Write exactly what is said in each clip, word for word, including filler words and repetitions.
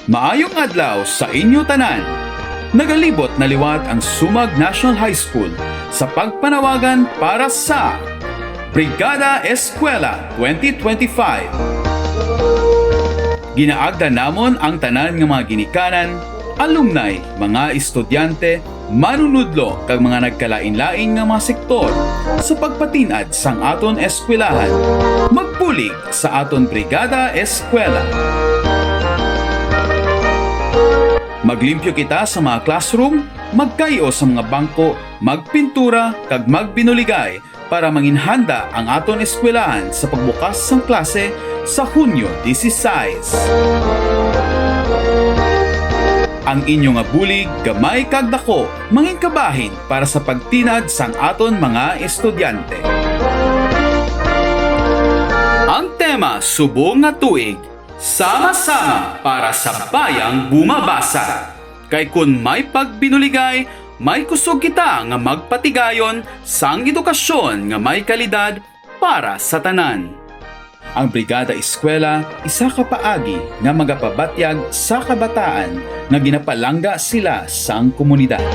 Maayong adlaw sa inyo tanan. Nagalibot na liwat ang Sumag National High School sa pagpanawagan para sa Brigada Eskwela twenty twenty-five. Ginaagda namon ang tanan nga mga ginikanan, alumni, mga estudyante, manunudlo, kag mga nagkalain-lain nga mga sektor sa pagpatin-ad sang aton eskwelahan. Magbulig sa aton Brigada Eskwela. Maglimpyo kita sa mga classroom, magkay-o sa mga bangko, magpintura, kag magbinuligay para manginhanda ang aton eskwelahan sa pagbukas sang klase sa Hunyo dieciséis. Ang inyo nga bulig, gamay kag dako, manginkabahin para sa pagtinad sang aton mga estudyante. Ang tema subong nga tuig, sama-sama para sa bayang bumabasa. Kay kon may pagbinuligay, may kusog kita nga magpatigayon sang edukasyon nga may kalidad para sa tanan. Ang Brigada Eskwela isa ka paagi nga magapabatyag sa kabataan nga ginapalangga sila sang komunidad.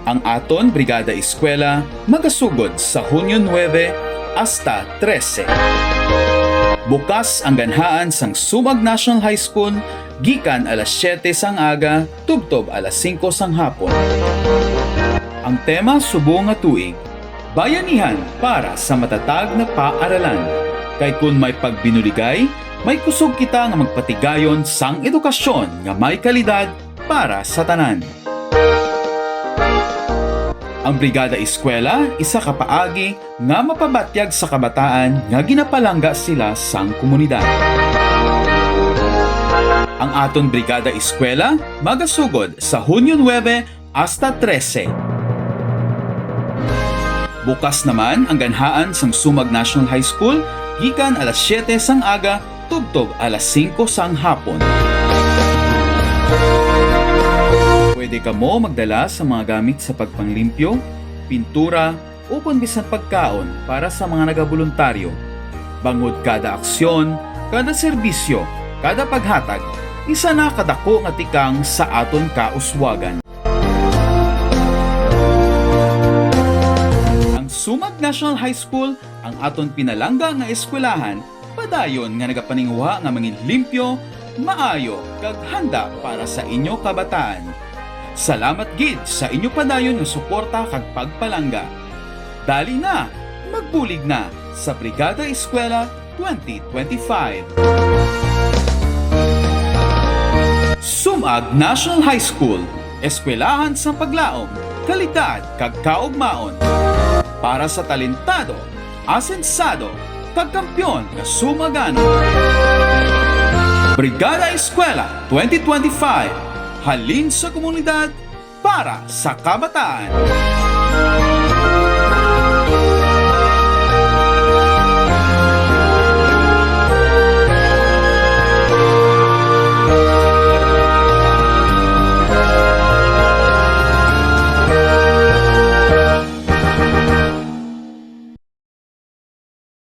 Ang aton Brigada Eskwela magasugod sa Hunyo nuebe hasta trese. Bukas ang ganhaan sang Sumag National High School gikan alas siyete sang aga tubtob alas singko sang hapon. Ang tema subong nga tuig, bayanihan para sa matatag na paaralan. Kay kon may pagbinuligay, may kusog kita nga magpatigayon sang edukasyon nga may kalidad para sa tanan. Ang Brigada Eskwela isa ka paagi nga mapabatyag sa kabataan nga ginapalangga sila sang komunidad. Ang aton Brigada Eskwela magasugod sa Hunyo nuebe hasta trese. Bukas naman ang ganhaan sang Sumag National High School gikan alas siyete sang aga tubtob alas singko sang hapon. Pwede kamo magdala sa mga gamit sa pagpanglimpyo, pintura, ukon bisan pagkaon para sa mga nagaboluntaryo. Bangod kada aksyon, kada serbisyo, kada paghatag, isa na kadako nga tikang sa aton kauswagan. Ang Sumag National High School, ang aton pinalangga nga eskwelahan, padayon nga nagapaninguha nga manginlimpyo, maayo, kag handa para sa inyo kabataan. Salamat gid sa inyo padayon nga suporta kag pagpalangga. Dali na, magbulig na sa Brigada Eskwela twenty twenty-five. Sumag National High School, eskwelahan sa paglaom, kalidad, kag kaugmaon. Para sa talentado, asensado, kag kampiyon nga Sumagano. Brigada Eskwela twenty twenty-five, halin sa komunidad para sa kabataan.